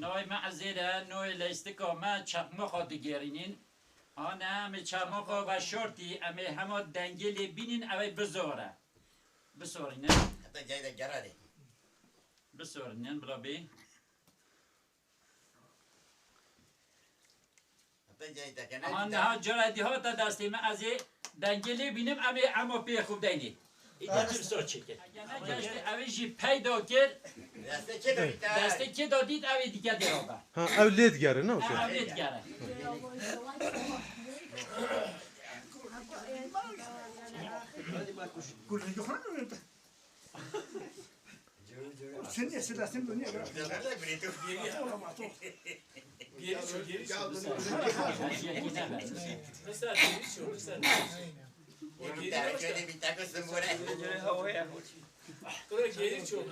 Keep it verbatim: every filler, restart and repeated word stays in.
Navê me Ezêr e, navê leyistika me çaqmaxa digêrînin. Ane em ê çaqmaxa veşartî, em ê hema dengê lê bînin, ew ê bizore. Bisorînin. Heta cayê de gerarê. Bisorînin, bila bê. Heta cayê de kene. Aha, niha cara dî hata destê me, ez ê dengê lê bînim, em ê ema pê xwe deynê. Îta çi sor çêkir? Gene geştê, ew ê jî peyda kir. Destê kê de dît? Destê kê de dît, ew ê dike dê rabe. Ha, ew lê digere, ne? Ew, ew lê digere. Sen niye silah, sen de niye? Geri çök, geri çök. Mesela geri çök, mesela geri çök. Geri çök. Geri çök.